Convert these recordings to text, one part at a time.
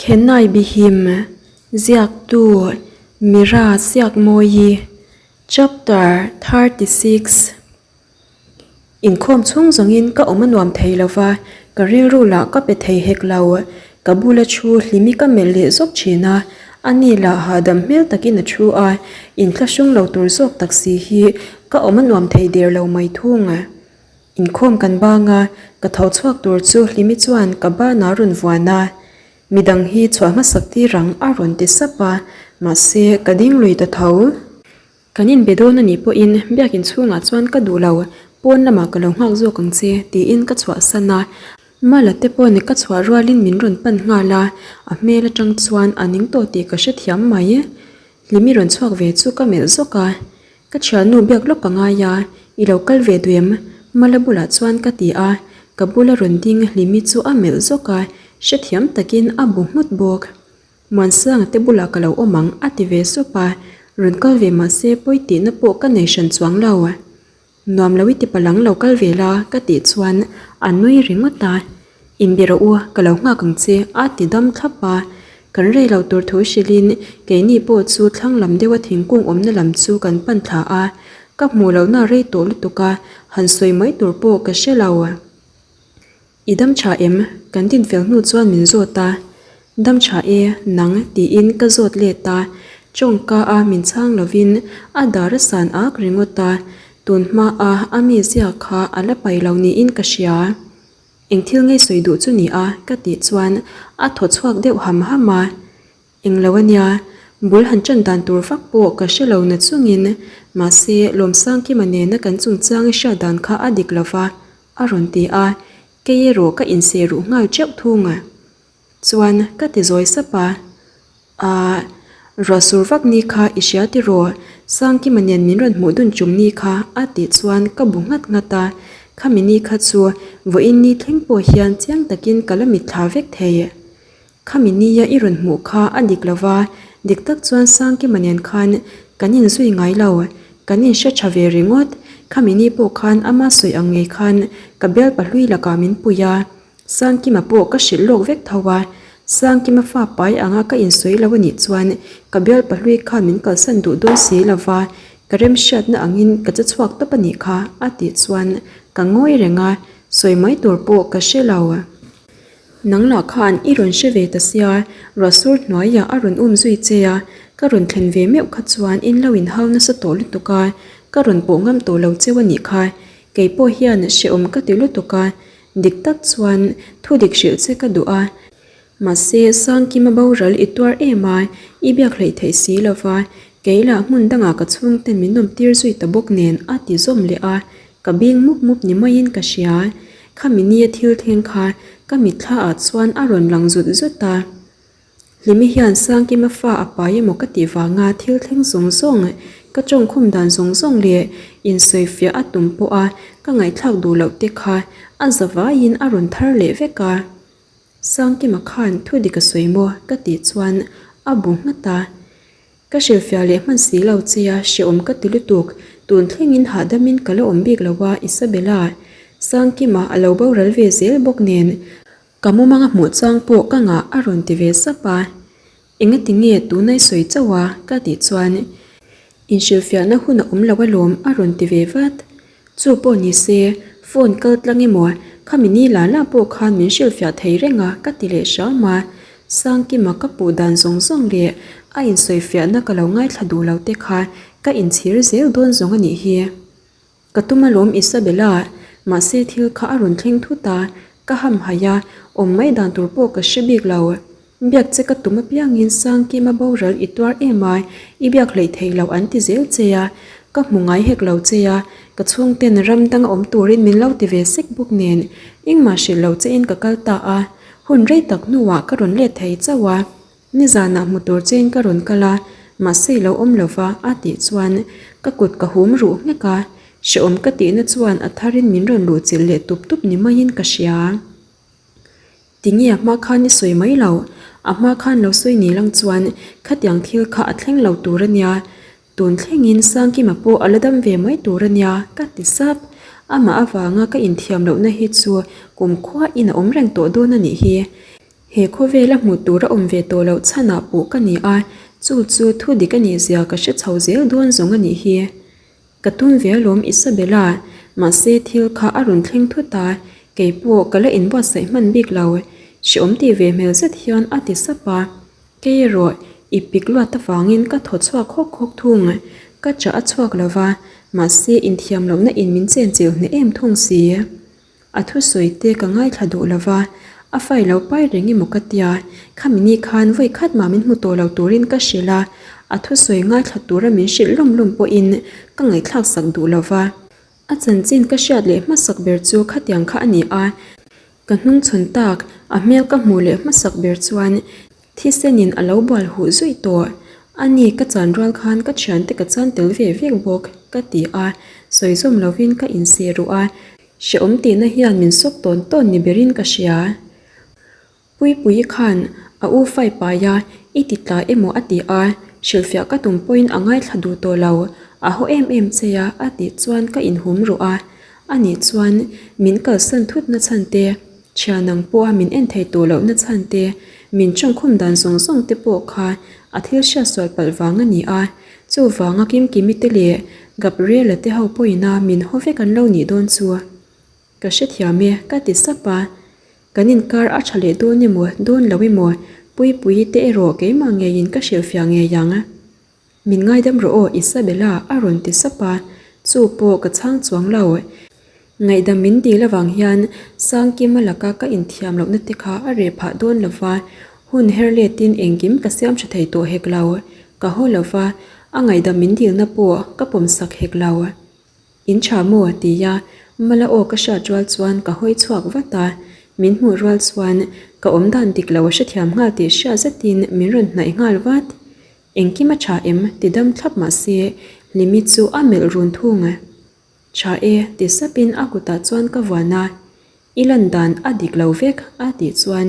Khenai Bihim, Ziaktu, Mira Siakmawi, Chapter 36. Inkhawm chhung zawngin ka awm a nuam thei lo va, ka rilru lah ka pe thei hek lo. Ka bula thu hlimi ka melh leh zawk thin a, ani lah hahdam hmel takin a thu a, inthlahrung lo tur zawk tak si hi ka awm a nuam thei der lo mai thung. Inkhawm kan bang a, ka tho chhuak tur chu Hlimi chuan ka banah a rawn vuan a, midang hi chhuah hmasak tir ang a rawn ti sap a, mahse ka ding lui ta tho. Kan inbe dawn a nih pawhin biakin chhungah chuan ka duh lo, pawn lamah ka lo nghak zawk ang che tiin ka chhuahsan a, Mala te pawh ka chhuah rualin min rawn pan nghal a, a hmel atang chuan a ning tawh tih ka hrethiam mai. Hlimi rawn chhuak ve chu ka melh zawk a, Ka thiannu biak lawk ka ngai a, i lo kal ve duh em? Mala bulah chuan ka ti a, ka bula rawn ding Hlimi chu a melh zawk a, hrethiam takin a bu nghut bawk. Muansanga te bulah ka lo awm ang a ti ve sup a, rawn kal ve mahse pawi tihna pawh ka nei hran chuang lo. Nuam lo i ti palang lo kal ve la ka tih chuan a nui ringawt a, Inbe rawh u, ka lo nghak ang che a ti dam thlap a. Kan rei lo tur thu hrilhin keini pawh chu thlang lam deuha thingkung awmna lam chu kan pan thla a, ka hmuh lohna rei tawh lutuk a, han sawi mai tur pawh ka hre lo. I dam tha em? Kan dinfel hnu chuan min zawt a. Dam tha e, nang tiin ka zawt let a. Tawngka a min chhang lovin a dar a san ak ringawt a, tun hma a a mizia kha a la pai lo niin ka hria. Eng thil ngei sawi duh chu ni a ka tih chuan a thaw chhuak deuh ham ham a. Eng lo a nia, bul han ṭan dan tur vak pawh ka hre lo na chungin, mahse Lawmsangkima nena kan chungchang i hriat dan kha a dik lo va, a rawn ti a, kei erawh ka inseh ruh nghal ṭeuh thung a. Chuan ka ti zawi sap a, Aah, ruah sur vak ni kha i hria tiraw? Sangkima nen min rawn hmuh dun ṭum ni kha a tih chuan ka bu nghat nghat a, khami ni kha chu vawiin ni thleng pawh hian chiang takin ka la mitthla vek thei. Khami nia i rawn hmuh kha a dik lo va, dik tak chuan Sangkima nen khan kan inzui ngai lo, kan inhre tha ve ringawt. Khami ni pawh khan ama sawi ang ngei khan ka bial pahlui lakah min pui a, Sangkima pawh ka hrilh lawk vek tho a, Sangkima fa pai anga ka insawi lo a nih chuan ka bial pahlui khan min kalsan duh dawn si lo va, ka remhriatna angin ka che chhuak tawp a nih kha a tih chuan ka ngawi reng a, sawi mai tur pawh ka hre lo. Nang lah khan i rawn hre ve ta sia, ruah sur hnuaiah a rawn um zui che a, ka rawn thlen ve meuh kha chuan in lo inhau nasa tawh lutuk a, ka rawn pawh ngam tawh lo cheu a nih kha, kei pawh hian hrehawm ka ti lutuk a, dik tak chuan thu dik hrilh che ka duh a, mahse Sangkima boral i tuar em a, i biak hleih theih si lo va, kei lah hmun dangah ka chhungten min nawm tir zui ta bawk nen a ti zawm leh a, ka bing mup mup ni maiin ka hria. Khami nia thil thleng kha ka mitthla ah chuan a rawn lang zut zut a. Hlimi hian Sangkima fa a pai emaw ka tih vanga thil thleng zawng zawng, ka tawngkhum dan zawng zawng leh insawifiah a tum pawh a ka ngaihthlak duh loh te kha a za vaiin a rawn thar leh vek a. Sangkima khan thu dik a sawi maw ka tih chuan a bu nghat a. Ka hrilhfiah leh hman si lo che a, hrehawm ka ti lutuk. Tun thlengin hahdamin ka la awm bik lo a, Isabella. Sangkima a lo boral ve zel bawk nen. Ka mumang a hmuh chang pawh ka ngah a rawn ti ve sap a. Engati nge tuna i sawi chauh a? ka tih chuan inhrilhfiahna hun a awm lo alawm a rawn ti ve vat. Chu pawh ni se, phone kal tlang emaw khami ni la la pawh khan min hrilhfiah thei reng a ka ti leh hram a. Sangkima ka puh dan zawng zawng leh a insawifiahna ka lo ngaithla duh lo te kha ka inchhir zel dawn zawng a nih hi. Ka tum alawm Isabella, mahse thil kha a rawn thleng thut a, ka hamhaih a, awm mai dan tur pawh ka hre bik lo. Biak che ka tum apiangin Sangkima boral i tuar em a, i biak hleih thei lo an ti zel che a, ka hmu ngai hek lo che a, ka chhungten ram danga awm turin min lo ti ve sek bawk nen engmah hrilh lo chein ka kal ta a, hun rei tak hnuah ka rawn let thei chauh a, nizanah hmu tur chein ka rawn kal a, mahse i lo awm lo va a tih chuan ka kut ka hum ruh nghek a, hrehawm ka tihna chuan a tharin min rawn luhchilh leh tup tup ni maiin ka hria. Tinge a hma khan i sawi mai lo? A hma khan lo sawi ni lang chuan khatiang thil kha a thleng lo tur a nia. Tun thlengin Sangkima pawh a la dam ve mai tur a nia ka ti sap. Amah avanga ka inthiam lohna hi chu kumkhua in a awm reng tawh dawn a nih hi. He khawvela hmuh tur a awm ve tawh loh chhanah puh ka ni a, chu chu thu dik a nih zia ka hre chho zel dawn zawng a nih hi. Ka tum ve alawm Isabella, mahse thil kha a rawn thleng thut a, kei pawh ka la inbuatsaih hman bik lo, hreawm tih ve hmel zet hian a ti sap a. Kei erawh i pik luat avangin ka thaw chhuak hawk hawk thung, ka chah a chhuak lo va, mahse inthiam lohna in min chenchilh hneh em thung si. A thusawi te ka ngaithla duh lo va, a fai lo pai reng emaw ka tia, khami ni khan vawi khat mah min hmu tawh lo turin ka hrilh a, a thusawi ngaithla tura min hrilh lawm lawm pawhin ka ngaihthlak sak duh lo va. A chanchin ka hriat leh hmasak ber chu khatiang kha a ni a, ka hnungchhawn tak a hmel ka hmuh leh hmasak ber chuan Thisenin a lo bual huh zuih tawh. A ni, ka chan rual khan ka thiante ka chan tel ve vek bawk, ka ti a, sawi zawm lovin ka inseh ruh a, hrehawm tihna hian min sawk tawn tawn ni berin ka hria. Puipuii khan a u fai pai a, i ti tla emaw a ti a, hrilhfiah ka tum pawhin a ngaithla duh tawh lo, a haw em em che a, a tih chuan ka inhum ruh a, ani chuan min kalsan thut na chhan te, Thian ang pawha min en thei tawh lohna chhan te, min tawngkhum dan zawng zawng te pawh kha a thil hriatsual palh vang a ni a. Chuvanga Kimkimi te leh Gabriela te ho pawhin a min haw vek an lo nih dawn chu ka hrethiam e ka ti sap a. Kan inkar a tha leh dawn emaw dawn lo emaw Puipuii te erawh keimah ngeiin ka hrilhfiah ngei ang. Min ngaidam rawh aw Isabella a rawn ti sap a, chu pawh ka chhang chuang lo. Ngaihdam min dil avang hian Sangkima laka ka inthiam lohna te kha a reh phah dawn lo va, hun her letin engkim ka siam tha thei tawh hek lo. Ka haw lo va, a ngaihdam min dilna pawh ka pawmsak hek lo. In tha maw? tia Mala aw ka hriat rual chuan ka hawi chhuak vat a, min hmuh rual chuan ka awmdan dik lo a hrethiam nghal tih hriat zetin min rawn hnaih nghal vat. Engkim a tha em? ti dam thlap mah se, Hlimi chu a melh run thung. Tha e, ti sapin a kutah chuan ka vuan a, I lan dan a dik lo vek, a tih chuan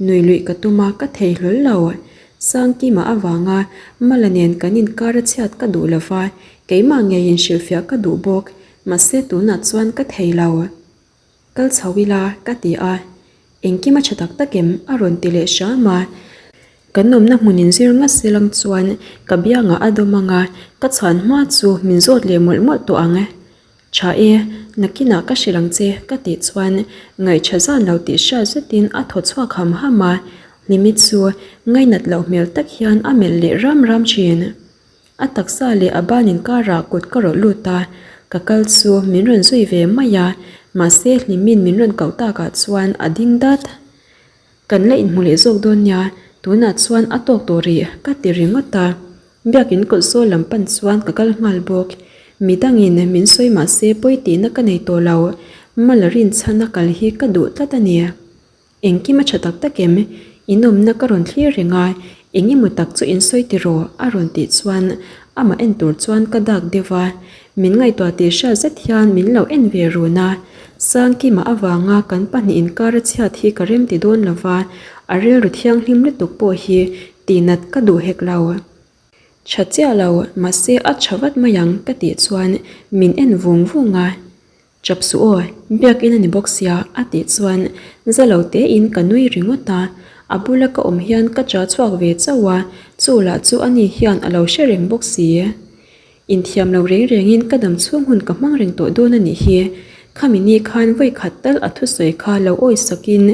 nui luih ka tum a, ka thei hlawl lo. Sangkima avanga Mala nen kan inkar a chhiat ka duh lo va, keimah ngeiin hrilhfiah ka duh bawk, mahse tunah chuan ka thei lo. Kal chho ila, ka ti a. Engkim a tha tak tak em? a rawn ti leh hram a. Kan awmna hmun inzir ngat se lang chuan ka biangah a dawm ang a, ka chhan hma chu min zawt leh mawlh mawlh tawh ang. Tha e, nakinah ka hrilh ang che, ka tih chuan ngaihṭha zan lo tih hriat zetin a thaw chhuak ham ham a. Hlimi chu ngainat loh hmel tak hian a melh leh ram ram ṭhin. A taksa leh a ban inkarah kut ka rawlh lut a, ka kal chu min rawn zui ve mai a, mahse Hlimin min rawn koh takah chuan a ding dat. Kan la inhmu leh zawk dawn nia, tunah chuan a tawk tawh rih ka ti ringawt a, biakin kawt zawl lam pan chuan ka kal nghal bawk. Midangin min sawi mahse pawi tihna ka nei tawh lo, Mala rinchhana kal hi ka duh tlat a ni. Engkim a tha tak tak em? In awmna ka rawn thlir reng a, eng emaw tak chu in sawi ti rawh a rawn tih chuan amah en tur chuan ka dak deuh a, min ngaihtuah tih hriat zet hian min lo en ve run a. Sangkima avanga kan pahnih inkar a chhiat hi ka rem ti dawn lo va, a rilru thianghlim lutuk pawh hi tihnat ka duh hek lo. Tha chiah lo, mahse a tha vat mai ang ka tih chuan min en vung vung a. Chap suh aw, biakin a ni bawk sia a tih chuan za lo tein ka nui ringawt a, a bula ka awm hian ka cha chhuak ve chauh a, chu lah chu ani hian a lo hre reng bawk si. Inthiam lo reng rengin ka dam chhung hun ka hmang reng tawh dawn a nih hi, khami ni khan vawi khat tal a thusawi kha lo awi sakin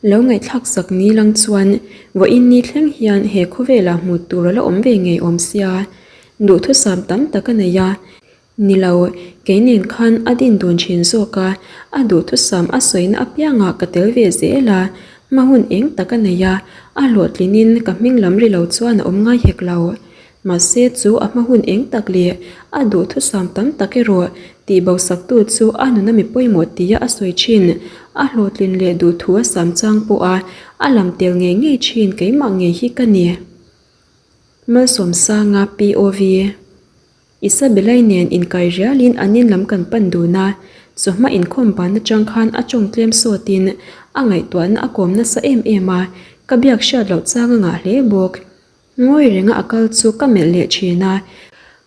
lo ngaihthlak sak ni lang chuan vawiin ni thleng hian he khawvelah hmuh tur a la awm ve ngei awm sia, duhthusam tam tak a nei a, Ni lo, kei nen khan a din dun thin zawk a, a duhthusam a sawina apiangah ka tel ve zel a, hma hun eng tak a nei a, a hlawhtlinin ka hming lam ri lo chuan a awm ngai hek lo. Mahse chu a hma hun eng tak leh a duhthusam tam tak erawh tihbosaktu chu a nuna mi pawimawh tia a sawi thin, a hlawhtlin leh duhthu a sam chang pawha a lam tel ngei ngei thin keimah ngei hi ka ni. Malsawmsanga POV. Isabella-i nen inkai rialin an in lam kan pan dun a, chawhma inkhawm ban atang khan a tawng tlem sawtin a ngaihtuahna a kawm nasa em em a, ka biak hriat loh chang a ngah hle bawk. Ngawi renga a kal chu ka melh leh thin a,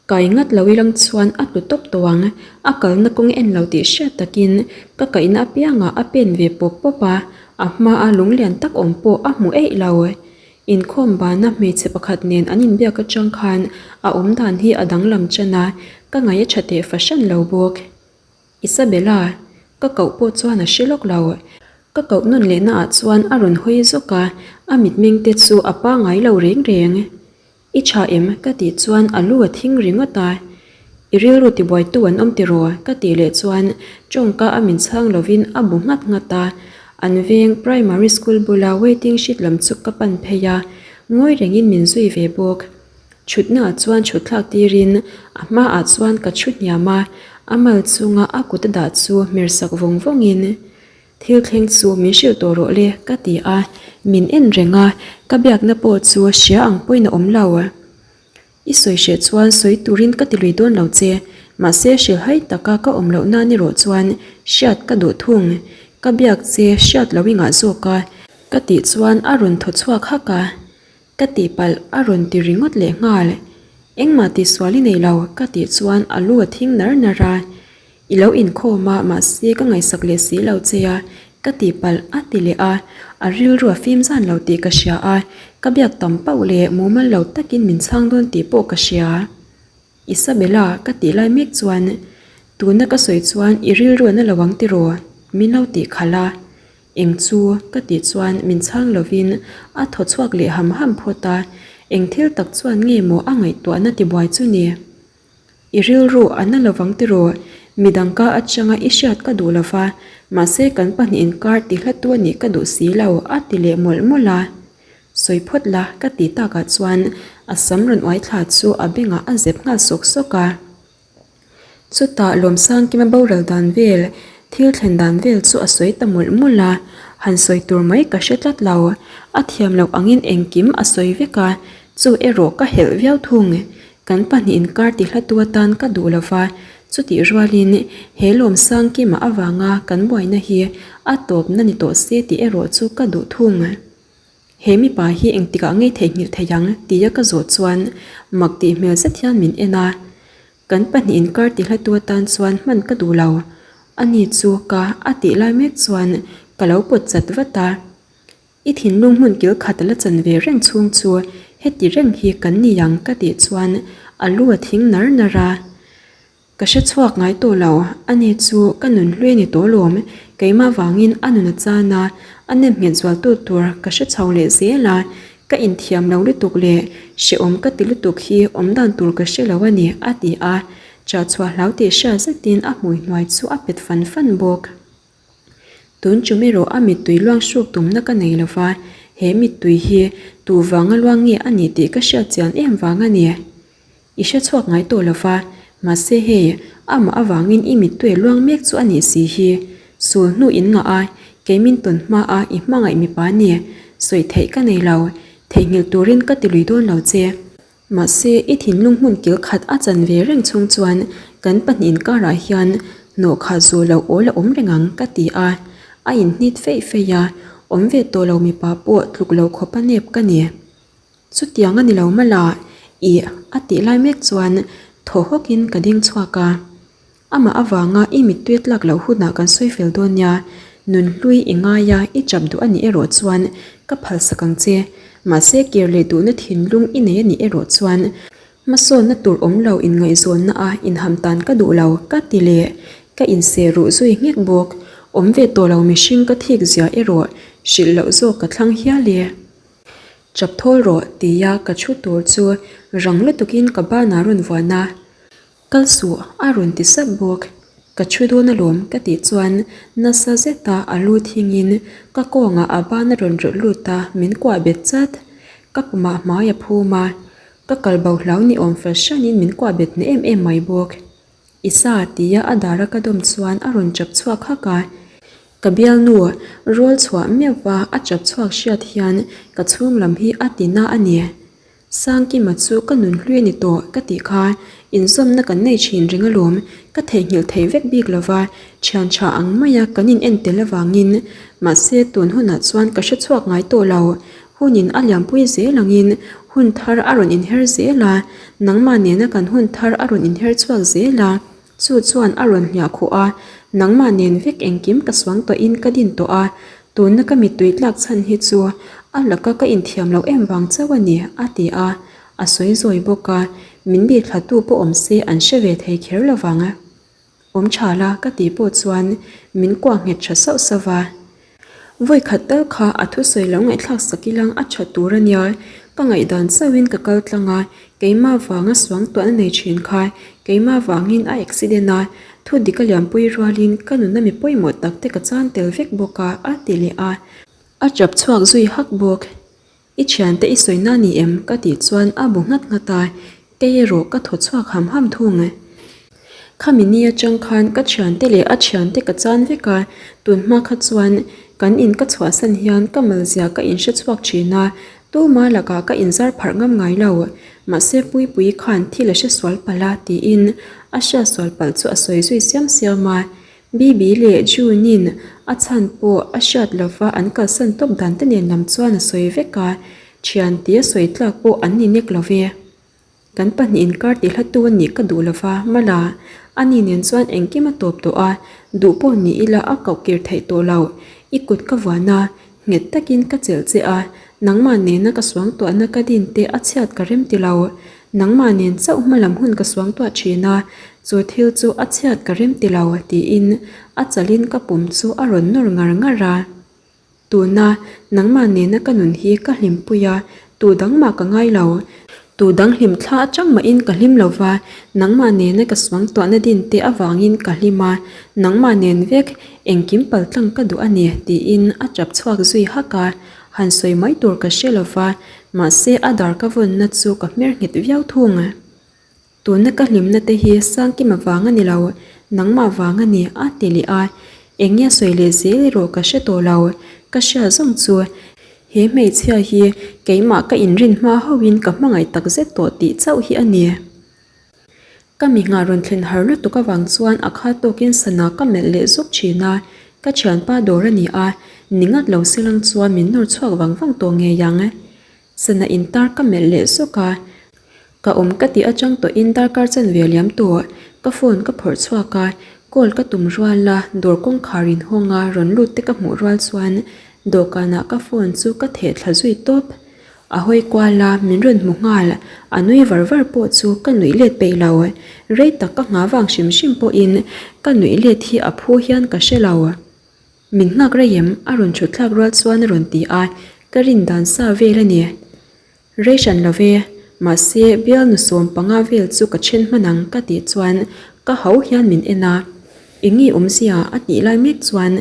kai ngat lo ilang chuan a tlu tawp tawh ang, a kalna kawng en lo tih hriat takin ka kaihna apiangah a pen ve pawp pawp a. A hmaa lunglian tak awm pawh a hmu eih lo. Inkhawm bana hmeichhe pakhat nen an inbiak atang khan a awmdan hi a danglam ṭan a, ka ngaih a ṭha teh fahran lo bawk. Isabella, ka koh pawh chuan a hre lawk lo. Ka koh nawn lehna ah chuan a rawn hawi zawk a, a mitmeng te chu a pangai lo reng reng. I tha em? ka tih chuan a lu a thing ringawt a. I rilru tibuaitu an awm tiraw? ka tih leh chuan tawngka a min chhang lovin a bu nghat nghat a. An veng primary school bula waiting sheet lam chu ka pan phei a, ngawi rengin min zui ve bawk. Thutna ah chuan thut thlak tirin a hmaah chuan ka thu hniam a, a mal chunga a kut a dah chu hmer sak vawng vawngin Thil thleng chu min hrilh tawh rawh le ka ti a, min en reng a, ka biakna pawh chu hria ang pawhin a awm lo. I sawi hreh chuan sawi turin ka ti lui dawn lo che, mahse hrilhhai taka ka awm loh nan erawh chuan hriat ka duh thung. Ka biak che hriat lo i ngah zawk a, ka tih chuan a rawn thaw chhuak hak a, ka tihpalh a rawn ti ringawt leh nghal. Engmah tihsual i nei lo ka tih chuan a lu a thing nar nar a, I lo inkhawm a, mahse ka ngaihsak leh si lo che a, ka tihpalh a ti leh a, a rilru a fim zan lo tih ka hria a, ka biak tam pauh leh mumal lo takin min chhang dawn tih pawh ka hria. Isabella ka tih lai mek chuan, Tuna ka sawi chuan i rilru a na lo ang tiraw? Min lo tih khalh a, Eng chu? ka tih chuan min chhang lovin a thaw chhuak leh ham ham phawt a, eng thil tak chuan nge maw a ngaihtuahna tibuai chu ni? I rilru a na lovang tiraw? Midang ka atanga i hriat ka duh lova, mahse kan pahnih inkar ti hlatu a nih ka duh si lo, a ti leh mawlh mawlh a. Sawi phawt la, ka ti takah chuan a sam rawn uai thla chu a bengah a zep nghal sawk sawk a. Chutah Lawmsangkima boral dan vel, thil thlen dan vel chu a sawi ta mawlh mawlh a, han sawi tur mai ka hre tlat lo. A thiam loh angin engkim a sawi vek a, chu erawh ka helh viau thung. Kan pahnih inkar ti hlatu atan ka duh lo va, chutih rualin he Lawmsangkima avanga kan buaina hi a tawpna ni tawh se tih erawh chu ka duh thung. He mipa hi engtikah ngei theihnghilh thei ang tia ka zawh chuan mak tih hmel zet hian min en a, kan pahnih inkar ti hlatu atan chuan hman ka duh lo. Ani chu ka a tih lai mek chuan ka lo pawt chat vat a. I thinlung hmun kil khat a la chan ve reng chhung chu heti reng hi kan ni ang ka tih chuan a lu a thing nar nar a. Ka hre chhuak ngai tawh lo, ani chu ka nun hlui a ni tawh lawm, keimah vangin a nun a chan a, a nem nghet zual tu tur ka hre chho leh zel a, ka inthiam lo lutuk leh hrehawm ka ti lutuk hi awm dan tur ka hre lo a ni a ti a, chah chhuah hlau tih hriat zetin a hmui hnuai chu a pet fan fan bawk. Tun chum erawh a mittui luang hruk tumna ka nei lova, he mittui hi tu vanga luang nge a nih tih ka hriat chian em vang a ni. I hre chhuak ngai tawh lova, mahse hei, amah avangin i mittui luang mek chu a nih si hi. Sul hnu in ngah a, kei min tawn hma a i hmangaih mipa ni, sawi theih ka nei lo, theihnghilh turin ka ti lui dawn lo che. Mahse, i thinlung hmun kil khat a chan ve reng chhung chuan kan pahnih inkarah hian hnawh khah zuh loh awl a awm reng ang ka ti a. A inhnit feih feih a, awm ve tawh lo mipa pawh tluk lo khawp a nep ka ni. Chutiang a ni lo mala, ih a tih lai mek chuan thaw hawkin ka ding chhuak a. Amah avanga i mittui tlak loh hunah kan sawi fel dawn nia, nunhlui i ngai a, i chap duh a nih erawh chuan ka phalsak ang che. Mahse kir leh duhna thinlung i nei a nih erawh chuan hmasawnna tur awm lo inngaihzawnna a inham tan ka duh lo ka ti leh ka inseh ruh zui nghek bawk. Awm ve tawh lo mihring ka thik zia erawh hrilh loh zawk ka thlang hial e. Chap thawl rawh tia ka thu tur chu rang lutukin ka banah rawn vuan a. Kal suh, a rawn ti sap bawk. Ka thu dawn alawm ka tih chuan nasa zeta a lu thingin ka kawngah a ban a rawn rawlh lut a, min kuah bet chat. Ka pumah hmai a phum a, ka kal bo hlau ni awm fahranin min kuah bet na em em mai bawk. Isa tia a dara ka dawm chuan a rawn chap chhuak hak a, ka bialnu rawl chhuah meuhva a chap chhuak hriat hian ka chhung lam hi a ti na a ni. Sangkima chu ka nun hlui a ni tawh ka tih kha inzawmna kan nei thin reng alawm, ka theihnghilh thei vek bik lova, thian tha ang maia kan in en tel avangin mahse tun hunah chuan ka hre chhuak ngai tawh lo, hunin a liampui zel angin hun thar a rawn inher zel a, nangmah nena kan hun thar a rawn inher chhuak zel a, chu chuan a rawn hliah khuh a, nangmah nen vek engkim ka suang tawhin ka din tawh a. Tuna ka mittui tlak chhan hi chu a laka ka inthiam loh em vang chauh a ni, a ti a. A sawi zawi bawk a, min bihthlatu pawh awm se an hre ve thei kher lo vang. Awm tha la ka tih pawh chuan min kuah nghet tha sauh sauh va. Vawi khat tal kha a thusawi lo ngaihthlak sak ilang a tha tur a nia, ka ngaihdan chauhin ka kal tlang a, keimah vanga suangtuahna nei thin kha keimah vangin a accident a, thu dik a liampui rualin ka nuna mi pawimawh tak te ka chan tel vek bawk a, a ti leh a. A tap chhuak zui hak bawk. I thiante i sawi na ni em? ka tih chuan a bu nghat nghat a, kei erawh ka thaw chhuak ham ham thung. Khami ni atang khan ka thiante leh a thiante ka chan vek a, tunhma kha chuan kan in ka chhuahsan hian ka malzia ka inhre chhuak thin a, tuma lakah ka inzar pharh ngam ngai lo. Mahse Puipui khan thil a hre sual palh a tiin a hriat sual palh chu a sawi zui siam siam a, Bibi leh June-in a chhan pawh a hriat lova an kalsan tawp dan te nen lam chuan a sawi vek a, thian tia sawi tlak pawh an ni nek lo ve. Kan pahnih inkar ti hlatu a nih ka duh lova, Mala, ani nen chuan engkim a tawp tawh a, duh pawh ni ila a koh kir theih tawh lo. I kut ka vuan a, nghet takin ka chelh che a, nangmah nena ka suangtuahna ka din te a chhiat ka rem ti lo. Nangmah nen chauh hmalam hun ka suangtuah thin a, chu thil chu a chhiat ka rem ti lo, tiin a chalin ka pum chu a rawn nawr ngar ngar a. Tuna nangmah nena ka nun hi ka hlimpui a, tu dang mah ka ngai lo. Tu dang hlim thla atang mahin ka hlim lo va, nangmah nena ka suangtuahna din te avangin ka hlim a, nangmah nen vek engkim paltlang ka duh a ni, tiin a tap chhuak zui hak a. Han sawi mai tur ka hre lo va, mahse a dar ka vawnna chu ka hmer nghet viau thung. Tuna ka hlimna te hi Sangkima vang a ni lo, nangmah vang a ni a ti leh a, eng nge sawi leh zel erawh ka hre tawh lo, ka hria zawng chu he hmeichhia hi keimah ka inrin hma hauhin ka hmangaih takzet tawh tih chauh hi a ni. Ka mi nghah rawn thlen har lutuk avang chuan a kha tawkin sana ka melh leh zuk thin a, ka thianpa dawr a ni a, ni ngat lo silang chuan min nawr chhuak vang vang tawh ngei ang. Sana intar ka melh leh zuk a, ka awm ka tih atang tawhin darkar chanve liam tawh, ka phone ka phawrh chhuak a, call ka tum rual a, dawr kawngkhar inhawng a rawn lut te ka hmuh rual chuan dawhkanah ka phone chu ka theh thla zui tawp. A hawi kual a, min rawn hmu nghal. A nui var var pawh chu ka nuih let peih lo. Rei tak ka nghah vang hrim hrim pawhin ka nuih let hi a phu hian ka hre lo. Min nghak rei em? A rawn thut thlak rual chuan a rawn ti a, ka rin dan sa vel a ni. Rei hran lo ve, mahse bialnu 15 vel chu ka then hman ang ka tih chuan ka ho hian min en a. Eng nge awmzia a tih lai mek chuan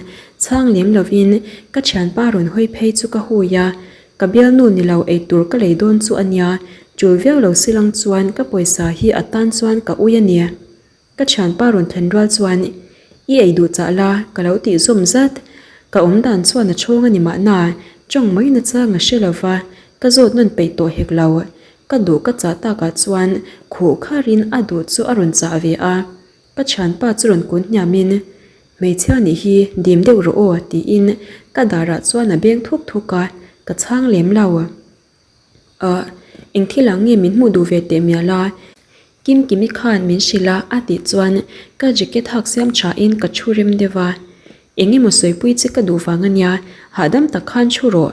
chhang lem lovin ka thianpa rawn hawi phei chu ka hui a, Ka bialnu ni lo eitur ka lei dawn chu a nia, tul viau lo silang chuan ka pawisa hi a tan chuan ka ui a ni. Ka thianpa rawn thlen rual chuan I ei duh chah la ka lo tih zawm zat. Ka awm dan chuan a chhawng a ni mahna, tawng mai nachang a hre lo va, ka zawt nawn peih tawh hek lo. Ka duh ka chah takah chuan khuh kharin a duh chu a rawn chah ve a. Ka thianpa chu rawn kun hniamin, Hmeichhia nih hi dim deuh rawh aw tiin ka darah chuan a beng thuk thuk a, ka chhang lem lo. Ahh, eng thil ang nge min hmuh duh ve teh mial a? Kimkimi khan min hrilh a a tih chuan ka jacket hak siam thain ka thu rem deuh a. Eng emaw sawipui che ka duh vang a nia, hahdam tak khan thu rawh.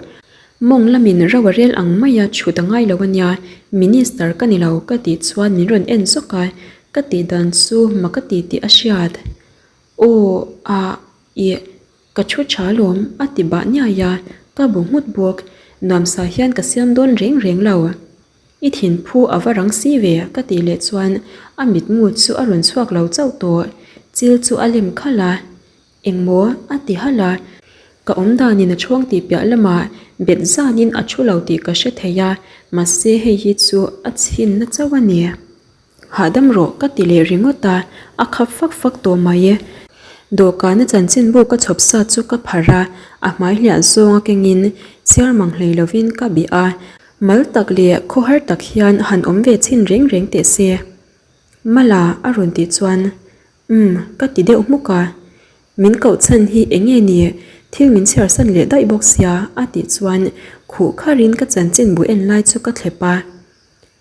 Mawng lamin ro a rel ang maia chhut a ngai lo a nia, Minister ka ni lo ka tih chuan min rawn en zawk a, ka tih dan chu mak a ti tih a hriat. Aw ah ih ka thu tha lawm a ti bah niai a, ka bu nghut bawk, nuamsa hian ka siam dawn reng reng lo. I thinphu a va rang si ve ka tih leh chuan a mitmu chu a rawn chhuak lo chauh tawh, chil chu a lem khalh a, Engmaw? a ti halh a, ka awmdanin a chhawng tih piah lamah bet zanin a thu lo tih ka hre thei a, mahse hei hi chu a chhinna chauh a ni. Hahdam rawh ka ti leh ringawt a, a khap fak fak tawh mai. Dawhkana chanchinbu ka chhawp sa chu ka pharh a, a hmai hliah zawng a kengin chhiar mang hlei lovin ka bih a, mal tak leh khawhar tak hian han awm ve chhin reng reng teh se. Mala a rawn tih chuan Umm ka ti deuh hmuk a, min koh chhan hi eng nge ni, thil min chhiar san leh daih bawk sia a tih chuan khuh kharin ka chanchinbu en lai chu ka thlep a.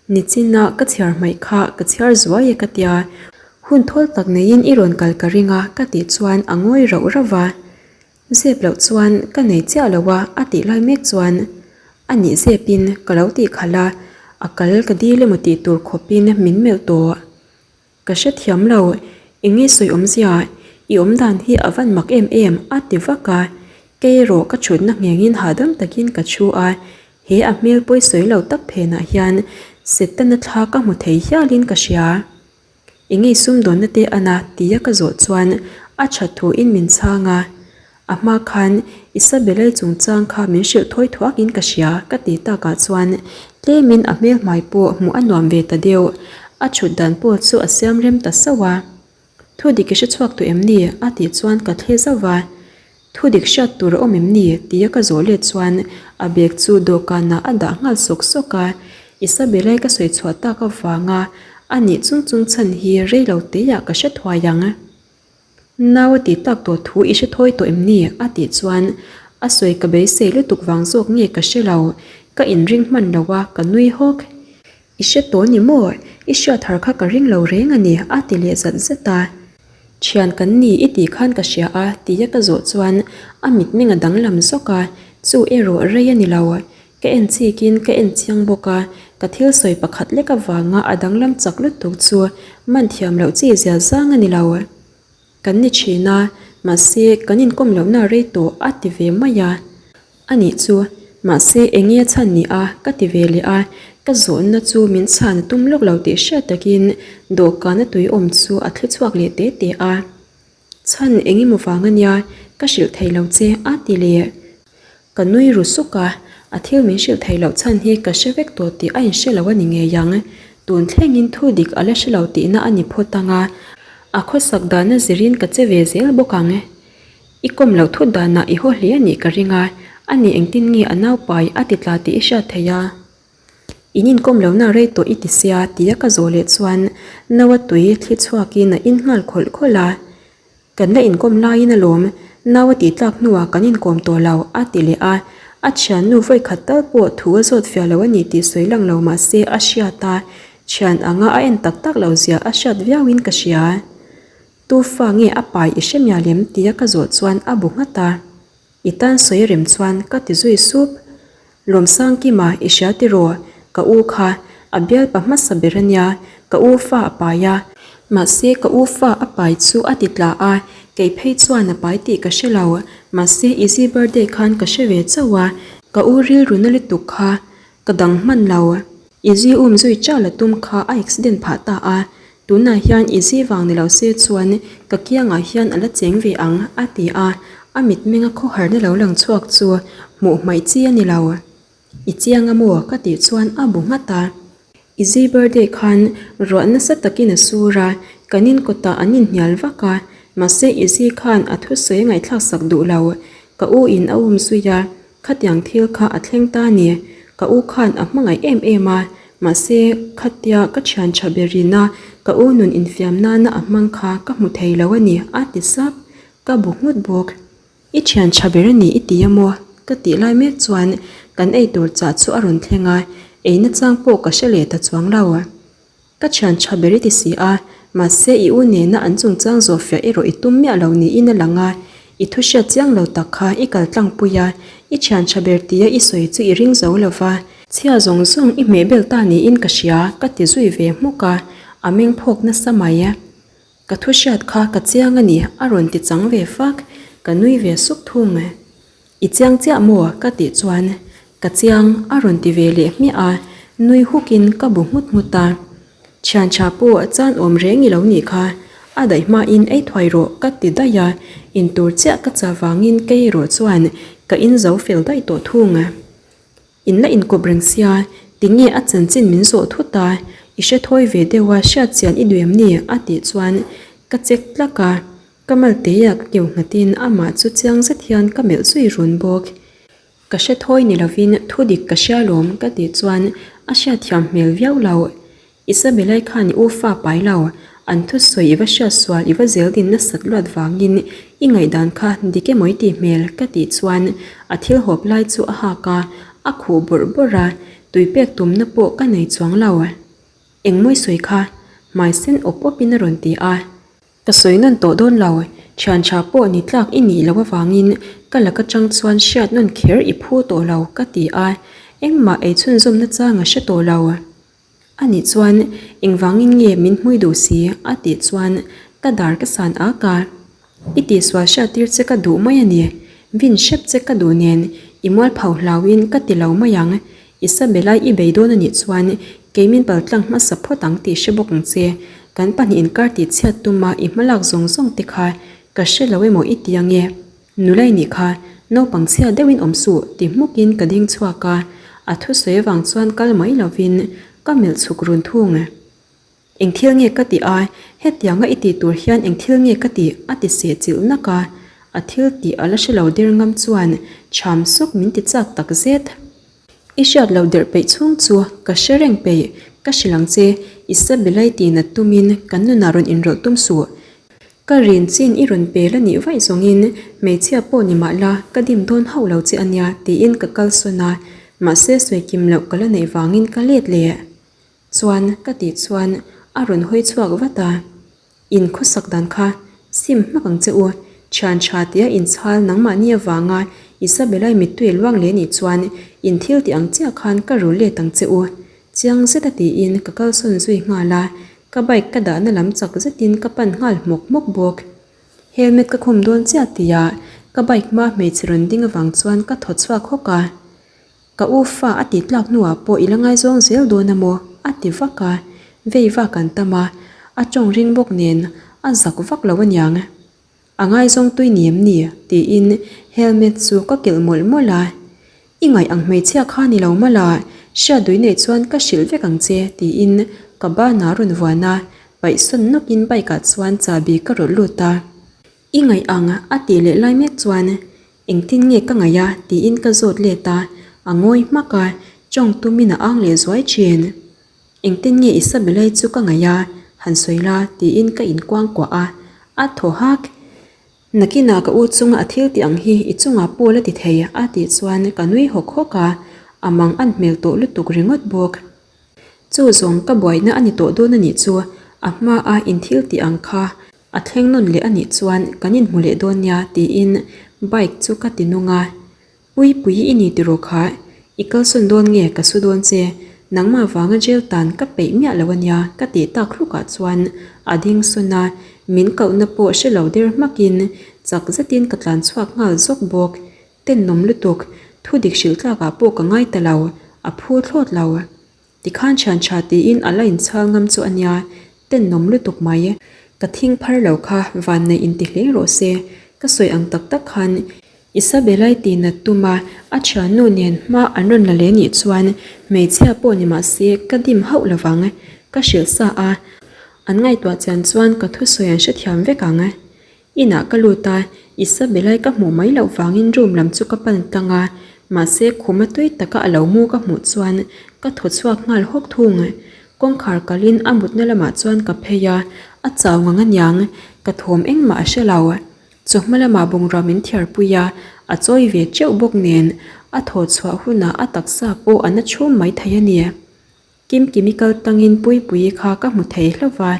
Nichina ka chhiar hmaih kha ka chhiar zuai e ka tia, hun thawl tak neiin i rawn kal ka ring a ka tih chuan a ngawi rauh rauh va. Zep loh chuan ka nei chiah lo a a tih lai mek chuan a nih zepin ka lo tih khalh a, a kal ka dil emaw tih tur khawpin min melh tawh. Ka hrethiam lo, eng nge sawi awmzia, i awmdan hi a van mak em em a ti vak a, kei erawh ka thutna nghengin hahdam takin ka thu a, he a hmel pawi sawi lo tak phenah hian Setana thla ka hmu thei hialin ka hria. Eng nge sumdawnna te ana tia ka zawh chuan a that thuin min chhang a, a hma khan Isabella-i chungchang kha min hrilh thawi thuakin ka hria ka ti takah chuan tlemin a hmel hmai pawh hmuh a nuam ve ta deuh, a chhut dan pawh chu a siam rem ta sauh a. Thu dik i hre chhuak tawh em ni? a tih chuan ka thle zauh va. Thu dik hriat tur a awm em ni? tia ka zawh let chuan a bag chu dawhkanah a dah nghal sawk sawk a. Isabella-i ka sawi chhuah tak avanga a nih chung chung chhan hi rei lo teiah ka hre thuai ang. Nau a tih tak tawh thu i hre thawi tawh em ni? a tih chuan a sawi ka beisei lutuk vang zawk nge ka hre lo. Ka inring hman lo a, ka nui hawk. I hre tawh ni maw? I hriat har kha ka ring lo reng a ni, a ti leh zat zat a. Thian kan ni i tih khan ka hria a, tia ka zawh chuan a mitmeng a danglam zawk a, chu erawh rei a ni lo. Ka en chikin ka en chiang bawk a, ka thil sawi pakhat lek avanga a danglam chak lutuk chu man thiam loh chi zia zang a ni lo. Kan ni thin a, mahse kan inkawm lohna rei tawh a ti ve mai a. A nih chu, mahse eng nge chhan ni a? ka ti ve leh a, ka zawhna chu min chhan a tum lawk lo tih hriat takin dawhkan a tui awm chu a thli chhuak leh te te a. Chhan eng emaw vang a nia, ka hrilh thei lo che a ti leh. Ka nui ru suk a, a thil min hrilh theih loh chhan hi ka hre vek tawh tih a inhre lo a ni ngei ang. Tun thlengin thu dik a la hre lo tihna a ni phawt ang a, a khawsak dana zirin ka che ve zel bawk ang. I kawm loh thut danah i haw hle a nih ka ring a, a ni engtin nge a naupai a ti tla tih i hriat theih a. In inkawm lohna rei tawh i ti sia tia ka zawh leh chuan naua tui thli chhuakin a in nghal khawlh khawlh a. Kan la inkawm laiin alawm, nau a tih tlak hnuah kan inkawm tawh lo, a ti leh a. A thiannu vawi khat tal pawh thu a zawt fiah lo a ni tih sawi lang lo mah se a hriat a, thian anga a en tak tak lo zia a hriat viauin ka hria. Tu fa nge a pai i hre mial em? tia ka zawh chuan a bu nghat a. I tan sawi rem chuan ka ti zui sup. Lawmsangkima i hria tiraw? Ka u kha a bialpa hmasa ber a nia, ka u fa a pai a. Mahse ka u fa a pai chu a ti tla a, kei phei chuan a pai tih ka hre lo, mahse Izzy birthday khan ka hre ve chauh a, ka u rilru na lutuk kha ka dang hman lo. Izzy um zui chal a tum kha a accident phah ta a, Tunah hian i zi vang ni lo se chuan ka kiangah hian a la cheng ve ang, a ti a, a mitmenga khawharna lo lang chhuak chu hmuh hmaih chi a ni lo. I chiang a maw? ka tih chuan a bu nghat a. I zi birthday khan ruah nasa takin a sur a, kan in kawtah an inhnial vak a, mahse i zi khan a thusawi a ngaihthlak sak duh lo. Ka u in a um zui a, Khatiang thil kha a thleng ta ni. Ka u khan a hmangaih em em a, mahse khatia ka thian tha berin a ka u nun infiam nana a hmang kha ka hmu thei lo a ni, a ti sap. Ka bu nghut bawk. I thian tha ber a ni i ti a maw? Ka tih lai mek chuan kan eitur chah chu a rawn thleng a, ei nachang pawh ka hre leh ta chuang lo. Ka thian tha ber i ti si a, mahse i u nena an chungchang zawhfiah erawh i tum miah lo niin a lang a, i thu hriat chiang lo tak kha i kal tlangpui a, i thian tha ber tia i sawi chu i ring zo lo va. Chhia zawng zawng i hmeh bel ta niin ka hria, ka ti zui ve hmuk a, a meng phawk nasa mai. Ka thu hriat kha ka chiang a ni, a rawn ti chang ve fak, ka nui ve suk thung. I chiang chiah maw? ka tih chuan ka chiang a rawn ti ve leh hmiah a, nui hukin ka bu nghut nghut a. Thian tha pawh chan awm reng i lo nih kha, a daih hmain ei thuai rawh ka ti daih a, intur chiah ka chah vangin kei erawh chuan ka in zo fel daih tawh thung. In la inkawp reng sia, tinge a chanchin min zawh thut a, i hre thawi ve deuh a hriat chian i duh em ni? a tih chuan ka check tlak a. Ka malteia ka keu nghatin amah chu chiang zet hian ka melh zui run bawk. Ka hre thawi ni lovin thu dik ka hria lawm ka tih chuan a hriatthiam hmel viau lo. Isabella-i khan i u fa pai lo, an thusawi i va hriat sual i va zel din nasat luat vangin i ngaihdan kha dik emaw i tih hmel ka tih chuan a thil hawp lai chu a hak a, a khuh bawrh bawrh a, tui pek tumna pawh ka nei chuang lo. Engmawi sawi kha hmai sen awp awpin a rawn ti a. Ka sawi nawn tawh dawn lo, Thian tha pawh ni tlak i nih loh avangin ka lak atang chuan hriat nawn kher i phu tawh lo ka ti a, engmah ei chhunzawmna chang a hre tawh lo. A nih chuan engvangin nge min hmui duh si? a tih chuan ka dar ka san ak a. I tihsual hriattir che ka duh mai a ni. Vin hrep che ka duh nen i mualpho hlauhin ka ti lo mai ang. Isabella i bei dawn a nih chuan kei min paltlang hmasa phawt ang tih hre bawk ang che. Kan pahnih inkar tihchhiat tuma i hmalak zawng zawng te kha ka hre lo emaw i ti ange. Nula i nih kha naupang chhia deuhin awm suh ti hmukin ka ding chhuak a, a thusawi avang chuan kal mai lovin ka melh chhuk run thung. Eng thil nge ka tih a, hetianga i tih tur hian eng thil nge ka tih? a ti seh chilh nak a, a thil tih a la hre lo der ngam chuan cham sawk min ti chak tak zet. I hriat loh derh peih chhung chu ka hre reng peih, ka hrilh ang che, Isabella-i tih nat tumin kan nunah rawn inrawlh tum suh. Ka rin chin i rawn pel a nih vaih zawngin hmeichhia pawh ni mah la ka dim dawn hauh lo che a nia tiin ka kalsawn a, mahse sawi kim loh ka la neih vangin ka let leh. Chuan ka tih chuan a rawn hawi chhuak vat a, In khawsak dan kha sim hmak ang che u, thian tha tia inchhal nangmahni avanga Isabella-i mittui luang leh nih chuan in thil tih ang chiah khan ka rul let ang che u. Chiang zeta tiin ka kalsawn zui nghal a, ka bike ka dahna lam chak zetin ka pan nghal hmawk hmawk bawk. Helmet ka khum dawn chiah tia ka bike hma hmeichhe rawn ding avang chuan ka thaw chhuak hawk a. Ka u fa a tih tlak hnuah pawh i la ngaizawng zel dawn a maw? a ti vak a, vei vak an tam a, a tawng ring bawk nen a zak vak lo aniang. A ngaizawng tui ni em ni? tiin helmet chu ka kilh mawlh mawlh a. I ngaih ang hmeichhia kha ni lo mawlh a, hriat dui neih chuan ka hrilh vek ang che tiin ka banah a rawn vuan a, paihsawn nawkin bike ah chuan chahbi ka rawlh lut a. I ngaih ang a tih leh lai mek chuan Engtin nge ka ngaih a? tiin ka zawt let a, a ngawi hmak a, tawng tumin a ang leh zuai thin. Engtin nge Isabella-i chu ka ngaih a? Han sawi la tiin ka inkuangkuah a, a thaw hak. Nakinah ka u chunga a thil tih ang hi i chungah pawl a ti thei a tih chuan ka nui hawk hawk a, a mang an hmel tawh lutuk ringawt bawk. Chu zawng ka buaina a ni tawh dawn a nih chu, a hmaa in thil tih ang kha A thleng nawn leh a nih chuan kan inhmu leh dawn nia tiin bike chu ka ti nung a. Puipui i ni tiraw kha, i kalsawn dawn nge ka su dawn che, nangmah vanga jail tan ka peih miah lo a nia ka tih tak hlukah chuan a ding sawn a, min kohna pawh hre lo der hmakin chak zetin ka tlan chhuak nghal zawk bawk. Tennawm lutuk, thu dik hrilh tlakah pawh ka ngai ta lo, a phu thlawt lo. Tikhan thian tha tiin a la inchhal ngam chu a nia, tennawm lutuk mai. Ka thing phar lo kha vanneih inti hle rawh se, ka sawi ang tak tak khan Isabella-i tihnat tuma a thiannu nen hma an rawn la leh nih chuan hmeichhia pawh ni mah se ka dim hauh lovang, ka hrilh sa a, an ngaihtuah chian chuan ka thusawi an hrethiam vek ang. Inah ka lut a, Isabella-i ka hmuh mai loh vangin room lam chu ka pan tlang a, mahse khuma tui taka a lo mu ka hmuh chuan ka thaw chhuak nghal hawk thung. Kawngkhar kalin a mutna lamah chuan ka phei a, a chau ngang aniang, ka thawm engmah a hre lo. Chawhma lamah bungrua min thiarpui a, a chawi ve teuh bawk nen a thaw chhuah hunah a taksa pawh a na chhum mai thei a ni. Kimkimi kal tangin Puipuii kha ka hmu thei hlauh va,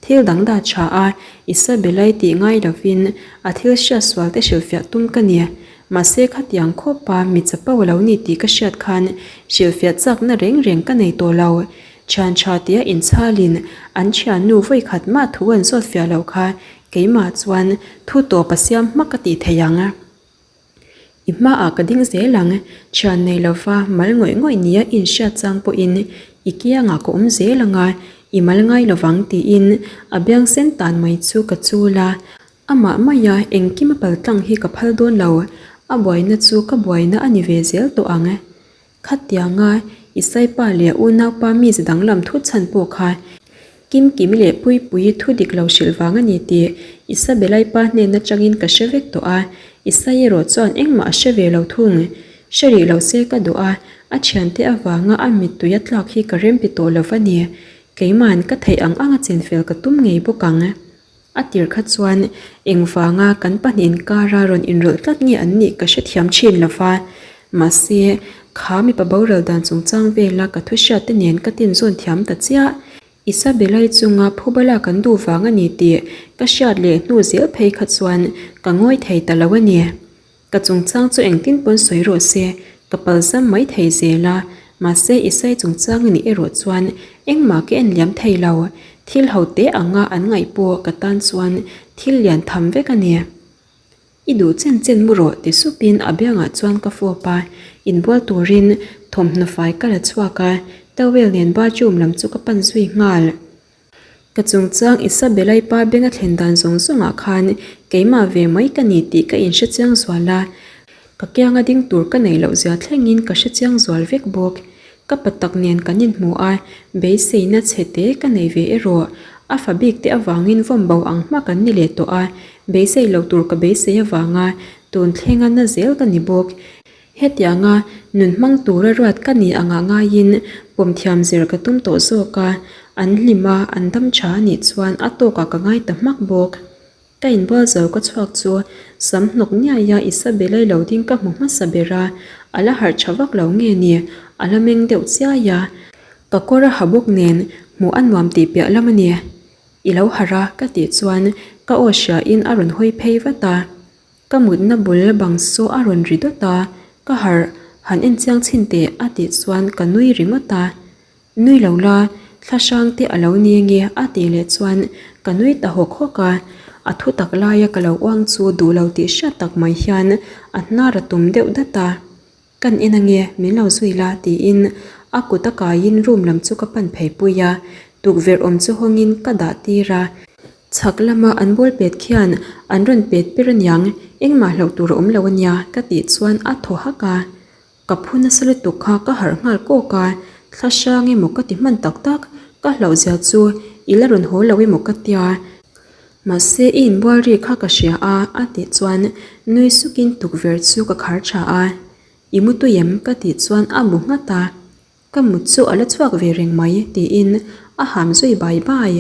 thil dang dah tha a, Isabella-i tih ngai lovin a thil hriat sual te hrilhfiah tum ka ni. Mahse khatiang khawpa mi chapo a lo ni tih ka hriat khan hrilhfiah chakna reng reng ka nei tawh lo. Thian tha tia inchhalin an thiannu vawikhat mah thu an zawtfiah loh kha keimah chuan thu tawp a siam hmak a tih theih ang. I hmaah ka ding zel ang, thian nei lova mal ngawih ngawih nia inhriat chang pawhin i kiangah ka awm zel ang a, i mal ngai lovang tiin a biang sen tan mai chu ka chul a. Amah maia engkim a paltlang hi ka phal dawn lo, a buaina chu ka buaina a ni ve zel tawh ang. Khatianga Isaipa leh unaupa mize danglam thut chhan pawh kha Kimkimi leh Puipuii thu dik lo hrilh vang a ni tih Isabelaipa hnen atangin ka hre vek tawh a, Isai erawh chuan engmah a hre ve lo thung. Hre rih lo se ka duh a, a thiante avanga a mittui a tlak hi ka remti tawh lo va ni. Keima'n ka theih ang anga chinfel ka tum ngei bawk ang. A tir kha chuan engvanga kan pahnih inkara rawn inrawlh tlat nge an nih ka hrethiam thin lo va, mahse kha mipa boral dan chungchang vela ka thu hriat te nen ka tinzawn thiam ta chiah. Isabella-i chunga phuba lak an duh vang a ni tih ka hriat leh hnu zel phei kha chuan ka ngawi thei ta lo a ni. Ka chungchang chu engtin pawn sawi rawh se, ka palzam mai thei zel a, mahse Isai chungchang a nih erawh chuan engmah ka en liam thei lo, thil ho te anga an ngaih pawh ka tan chuan thil lian tham vek a ni. I duh chen chen mu rawh ti supin a biangah chuan ka fawp a, inbual turin thawmhnaw fai ka la chhuak a, towel nen bathroom lam chu ka pan zui nghal. Ka chungchang Isabella-i pa beng a thlen dan zawng zawngah khan keimah ve mai ka ni tih ka inhre chiang zual a, ka kianga ding tur ka neih loh zia thlengin ka hre chiang zual vek bawk. Ka pa tak nen kan inhmu a, beiseina chhe te ka nei ve erawh. A fa bik te avangin vawm bo ang hma kan ni leh tawh a, beisei lo tur ka beisei avanga tun thlenga na zel ka ni bawk. Hetianga nun hmang tura ruat ka ni angah ngaiin pawm thiam zir ka tum tawh zawk a, an hlim a, an dam tha a nih chuan a tawkah ka ngai ta hmak bawk. Ka inbual zo ka chhuak chu sam hnawk niaia Isabella-i lo ding ka hmu hmasa ber a, a la harh tha vak lo nge ni, a la meng deuh chiai a. Ka kawr a ha bawk nen hmuh a nuam tih piah lam a ni. I lo harh a ka tih chuan ka aw hriain a rawn hawi phei vat a. Ka mutna bul bang saw a rawn ri dawt a, ka harh, han en chiang chhin teh a tih chuan ka nui ringawt a. Nui lo la, thla hrang te a lo ni nge a tih leh chuan ka nui ta hawk hawk a, a thu tak laia ka lo uang chu duh lo tih hriat tak mai hian a hnar a tum deuh dat a. Kan en ange, min lo zui la tiin a kut a kaiin room lam chu ka pan phei pui a, tukverh awm chu hawngin ka dah tir a. Chhak lama an ball pet khian an rawn pet per aniang, engmah hlauh tur a awm lo ania ka tih chuan a thaw hak a. Ka phu nasa lutuk kha ka harh nghal kawk a, thla hrang emaw ka ti hman tak tak, ka hlauh zia chu i la rawn haw lo emaw ka tia. Mahse i inbual ri kha ka hria a a tih chuan nui sukin tukverh chu ka khar tha a. I mu tui em? ka tih chuan a bu nghat a. Ka mut chu a la chhuak ve reng mai tiin a ham zui bai bai.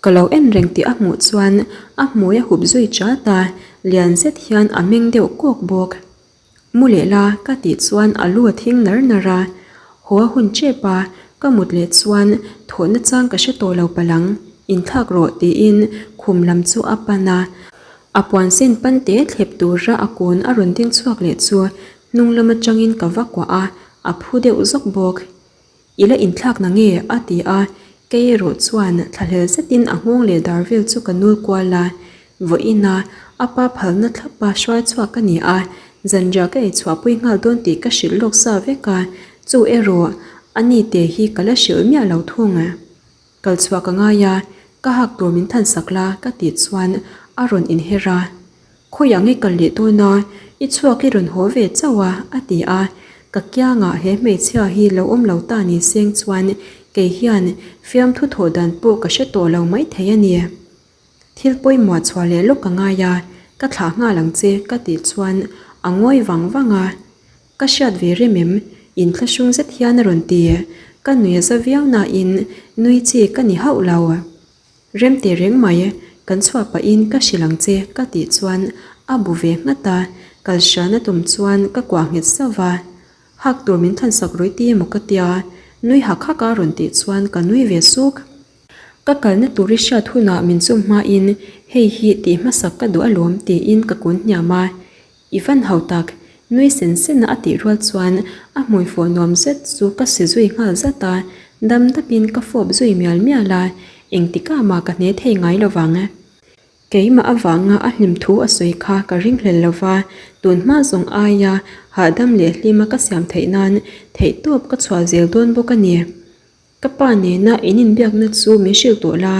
Ka lo en reng tih a hmuh chuan a hmui a hup zui chat a, lian zet hian a meng deuh kawk bawk. Mu leh la ka tih chuan a lu a thing nar nar a, haw a hun tep a, ka mut leh chuan thawhna chang ka hre tawh lo palang, inthlak rawh tiin khum lam chu a pan a, a puan sen pan te thlep tura a kun a rawn ding chhuak leh chu hnung lam atangin ka va kuah a, a phu deuh zawk bawk. I la inthlak na nge? a ti a, kei erawh chuan thlahlel zetin a nghawng leh dar vel chu ka nul kual a, vawiin a a pa phalna thlapa hruai chhuak ka ni a, zanriah ka eichhuahpui nghal dawn tih ka hrilh lawk sa vek a, chu erawh a ni te hi ka la hrilh miah lo thung. Kal chhuah ka ngai a, ka hak tur min than sak la ka tih chuan a rawn inher a. Khawiah nge kal leh dawn a, i chhuak i rawn haw ve chauh a a ti a. Ka kiangah he hmeichhia hi lo awm lo ta ni seng chuan kei hian fiamthu thawh dan pawh ka hre tawh lo maithei a ni. Thil pawimawh chhuah leh lawk ka ngai a, ka thlah nghal ang che ka tih chuan a ngawi vang vang a. Ka hriat ve rem em? Inthlahrung zet hian a rawn ti. Ka nui a za viau nain nui chi ka ni hauh lo. Rem teh reng mai, kan chhuah pahin ka hrilh ang che ka tih chuan a bu ve nghat a, kal hran a tum chuan ka kuah nghet sauh va. Hak tur min thansak rawih ti emaw ka tia, nui hak hak a rawn tih chuan ka nui ve suk. Ka kalna tur i hriat hunah min chum hmain hei hi tih hmasak ka duh alawm tiin ka kun hniam a. I van hau tak, nui sen sen a a tih rual chuan a hmui fawh nuam zet chu ka si zui nghal zat a, dam dapin ka fawp zui mial mial a, engtikah mah ka hne thei ngai lo vang. Keimah avanga a hlim thu a sawi kha ka ringhlel lo va, tun hma zawng aia hahdam leh hlima ka siam theih nan theihtawp ka chhuah zel dawn bawk a ni. Ka pa nena in inbiakna chu min hrilh tawh la,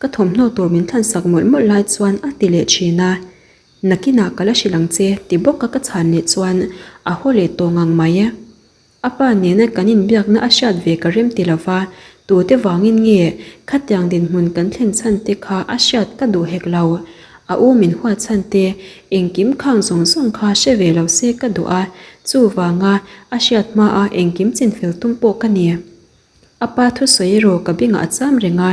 ka thawmhnaw tur min thlansak mawlh mawlh lai chuan a ti leh thin a. Nakinah ka la hrilh ang che ti bawka ka chhan leh chuan a haw leh tawh ngang mai. A pa nena kan inbiakna a hriat ve ka rem ti lova, tute vangin nge khatiang dinhmun kan thlen chhan te kha a hriat ka duh hek lo. A u min huat chhan te engkim khang zawng zawng kha hre ve lo se ka duh a, chuvanga a hriat hmaa engkim chinfel tum pawh ka ni. A pa thusawi erawh ka bengah a cham reng a,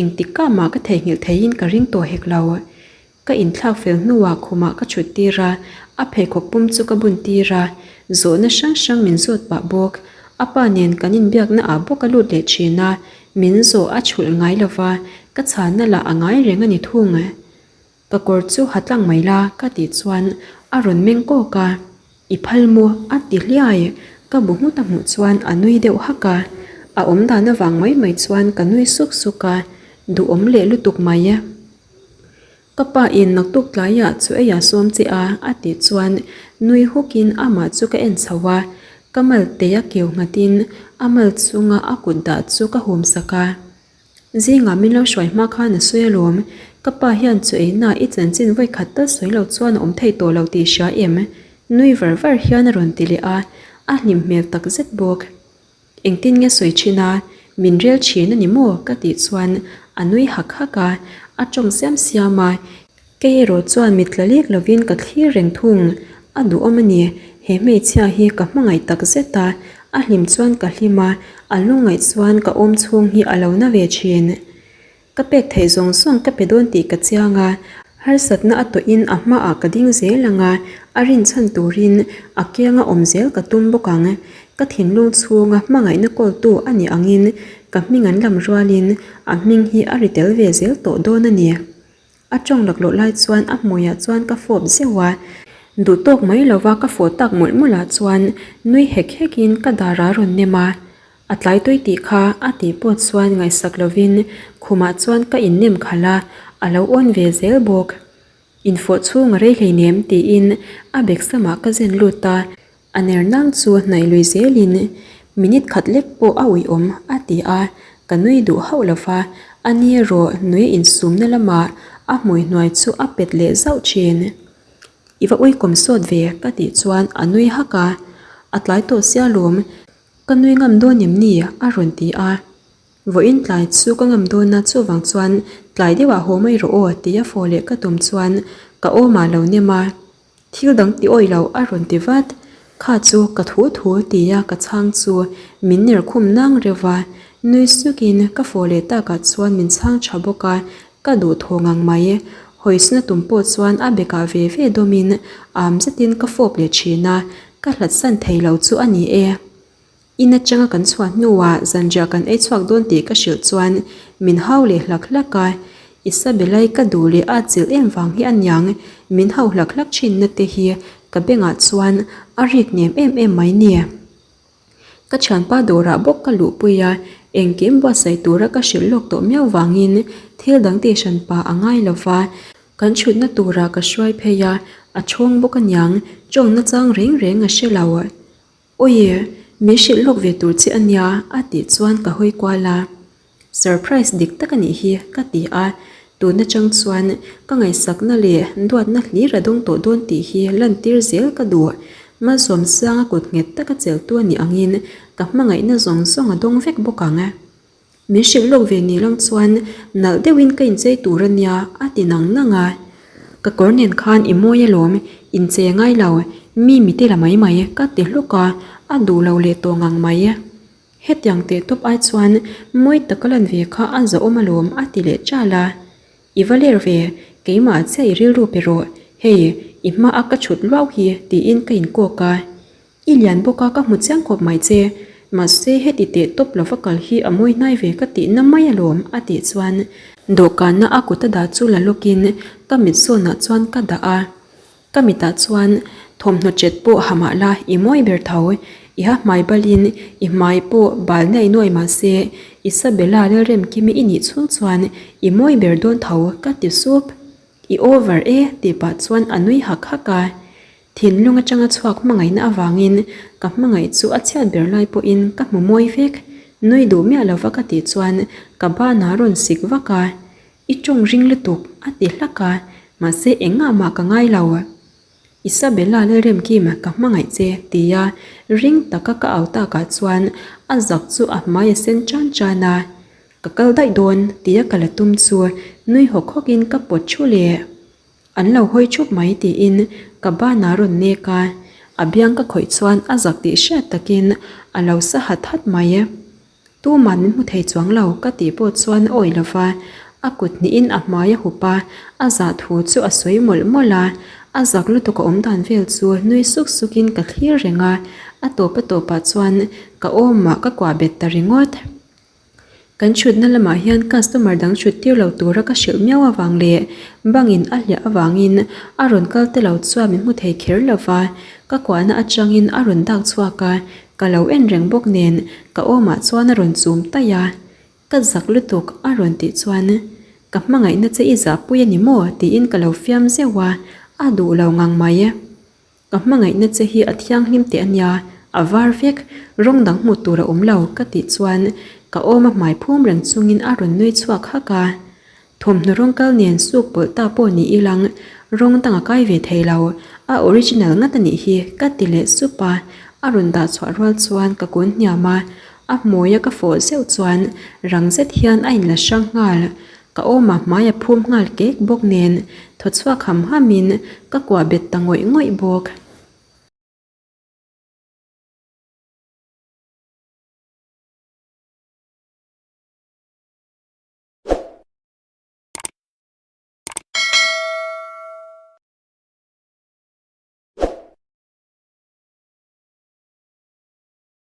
engtik kah mah ka theihnghilh theihin ka ring tawh hek lo. Ka inthlak fel hnuah khumah ka chhut tir a, a pheikhawk pum chu ka bun tir a, zawhna hrang hrang min zawt pah bawk. A pa nen kan inbiakna ah bawk a lut leh thin a. Min zawh a chhulh ngai lo va, ka chhanna lah a ngai reng a ni thung. Ka kawr chu ha tlang mai la ka tih chuan a rawn meng kawk a, I phal maw? a ti hliai. Ka bu nghut a hmuh chuan a nui deuh hak a, a awm dan avang mai mai chuan ka nui suk suk a, duhawm leh lutuk mai. Ka pa in naktuk tlaiah chu ei a sawm che a a tih chuan nui hukin amah chu ka en chho a, ka mal te a keu nghatin a mal chunga a kut dah chu ka hum sak a. Zingah min lo hruai hma khan a sawi alawm, ka pa hian chu eina i chanchin vawi khat tal sawi lo chuan a awm thei tawh lo tih hria em? Nui var var hian a rawn ti leh a, a hlim hmel tak zet bawk. Engtin nge sawi thin a, min rel thin a ni maw? Ka tih chuan a nui hak hak a, a tawng siam siam a, Kei erawh chuan mit tla lek lovin ka thlir reng thung. A duhawm a ni, he hmeichhia hi ka hmangaih tak zet a, a hlim chuan ka hlim a, a lungngaih chuan ka awm chhung hi a lo na ve thin. Ka pek theih zawng zawng ka pe dawn tih ka chiang a, harsatna a tawhin a hmaah ka ding zel ang a, a rinchhan turin a kianga awm zel ka tum bawk ang. Ka thinlung chhunga hmangaihna kawltu a nih angin ka hming an lam rualin a hming hi a ri tel ve zel tawh dawn a ni. A tawng laklawh lai chuan a hmuiah chuan ka fawp zeuh a, duh tawk mai lova ka fawh tak mawlh mawlh ah chuan nui hek hek in ka dar a rawn nem a, a tlai tui tih kha a tih pawh chuan ngaihsak lovin khumah chuan ka innem khalh a, a lo awn ve zel bawk. Infawh chhung a rei hleinem tiin a bag samah ka zen lut a, A ner nang chu hnaih lui zelin minute khat lek pawh a uiawm a ti a, ka nui duh hauh lo va, a ni erawh nui insumna lamah a hmui hnuai chu a pet leh zauh thin. I va uikawm sawt ve ka tih chuan a nui hak a, a tlai tawh sia lawm, ka nui ngam dawn em ni a rawn ti a. Vawiin tlai chu ka ngam dawn a chuvang chuan tlai deuhah haw mai rawh aw tia fawh leh ka tum chuan ka awmah lo nem a. Thil dang ti awih lo a rawn ti vat. Kha chu ka thu thu tia ka chhang chu min ner khum nang reuh va. Nui sukin ka fawh leh takah chuan min chhang tha bawk a, ka duh thaw ngang mai. Hawisna tum pawh chuan a bekah ve ve dawmin am zetin ka fawp leh thin a, ka hlatsan thei lo chu a ni e. In atanga kan chhuah hnuah zanriah kan ei chhuak dawn tih ka hrilh chuan min hau leh hlak hlak a, Isabella-i ka duh leh a chilh em vang hi aniang min hau hlak hlak thinna te hi ka bengah chuan a rik nem em em mai ni. Ka thianpa dawrah bawk ka luhpui a, engkim buatsaih tura ka hrilh lawk tawh miau vangin thil dang tih hran pa a ngai lo va, kan chhutna turah ka hruai phei a, a chhawng bawk aniang tawngna chang reng reng a hre lo. Awi, min hrilh lawk ve tur che ania a tih chuan ka hawi kual a. Surprise dik tak a nih hi ka ti a, tun atang chuan ka ngaihsakna leh duatna hlir a dawng tawh dawn tih hi lantir zel ka duh. Malsawm Sanga kut nghet taka cheltu a nih angin ka hmangaihna zawng zawng a dawng vek bawk ang. Min hrilh lawk ve ni lang chuan nalh deuhin ka inchei tur a nia a ti nang nang a. Ka kawr nen khan i mawi alawm, inchei a ngai lo, mi mite la mai mai ka ti hluk a, a duh lo leh tawh ngang mai. Hetiang teh tawp ai chuan mawi taka lan ve kha a zahawm alawm a ti leh ṭal a. I va ler ve, keimah chiah i rilru pe rawh, hei i hma a ka chhut luau hi tiin ka inkawk a. I lian bawk a ka hmu chiang khawp mai che, mahse heti teh tawp lova kal hi a mawi hnai ve ka tihna mai alawm a tih chuan dawhkanna a kut a dah chu la lawkin ka mit zawnah chuan ka dah a, ka mitah chuan thawmhnaw chet pawh ha mah la i mawi ber tho, i ha hmai balin i hmai pawh bal naih nuai mahse Isabella Lalremkimi i nih chhung chuan i mawi ber dawn tho ka ti sup, i over e tih pah chuan a nui hak hak a. Thinlung atanga chhuak hmangaihna avangin ka hmangaih chu a chhiat ber lai pawhin ka hmu mawi vek. Nui duh miah lova ka tih chuan ka banah rawn sik vak a, I tawng ring lutuk a ti hlak a, mahse engah mah ka ngai lo. Isabella Lalremkim ka hmangaih che tia ring taka ka au takah chuan a zak chu a hmai a sen tan tan a, Ka kal daih dawn tia ka la tum chu nui hawk hawkin ka pawt thu leh. An lo hawi thup mai tiin ka banah rawn nek a, a biang ka khawih chuan a zak tih hriat takin a lo sa hat hat mai. Tuman min hmu thei chuang lo ka tih pawh chuan a awih lova, a kut hnihin a hmai a hup a, a zah thu chu a sawi mawlh mawlh a, a zak lutuk a awm dan vel chu nui suk sukin ka thlir reng a, a tawp a tawpah chuan ka awmah ka kuah bet ta ringawt. Kan thutna lamah hian customer dang thut tir lo tura ka hrilh miau avang leh bangin a hliah avangin a rawn kal te lo chuan min hmu thei kher lo va, ka kuahna atangin a rawn dak chhuak a, ka lo en reng bawk nen ka awmah chuan a rawn chum taih a. Ka zak lutuk a rawn tih chuan ka hmangaihna che i zahpui a ni maw tiin ka lo fiam zeuh a, a duh lo ngang mai. Ka hmangaihna che hi a thianghlim teh a nia, a var vek, rawng dang hmuh tur a awm lo ka tih chuan ka awm a hmai phum reng chungin a rawn nui chhuak hak a. Thawmhnaw rawng kal nen suk pawlh ta pawh ni ilang rawng dang a kai ve thei lo, a original ngat a nih hi ka ti leh sup a, a rawn dah chhuah rual chuan ka kun hniam a, a hmuia ka fawh zeuh chuan rang zet hian a inla hrang nghal. Ka awm a hmai a phum nghal kek bawk nen thaw chhuak ham ham in ka kuah bet ta ngawih ngawih bawk.